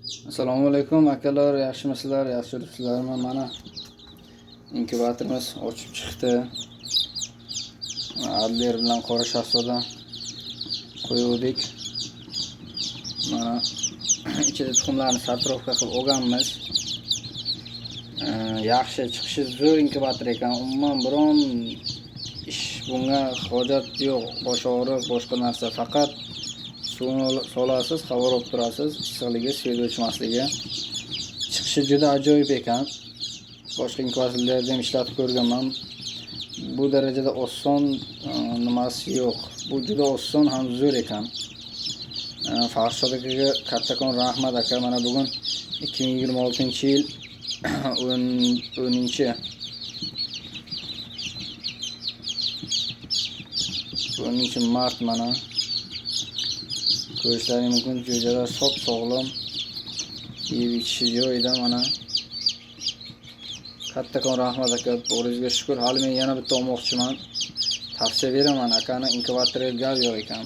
Assalomu alaykum akalar, yaxshimisizlar, yaxshi yuribsizlarmi? Mana inkubatorimiz ochib chiqdi. Adler bilan Qora Shahzoda qo'yuvdik. Mana ichida tuxumlarni сортировка qilib olganmiz. Yaxshi chiqishi, zo'r inkubator ekan. Umuman biron ish bunga hojat yo'q. Bosh og'riq, boshqa narsa, faqat suvni solasiz, xabar olib turasiz, issiqligi, свет o'chmasligi. Chiqishi juda ajoyib ekan. Boshqa inkubatorlarda ham ishlatib ko'rganman. Bu darajada oson nimasi yo'q. Bu juda oson ham zo'r ekan. Farshod akaga kattakon rahmat aka. Mana bugun 2026-yil 10 10 mart, mana ko'rishlaring mumkin, jo'jalar sop sog'lom, yeb ichishi joyida mana. Kattakon rahmat aka, boringizga shukur. Hali men yana bitta olmoqchiman. Tavsiya beraman akani, inkubatorga gap yo'q ekan.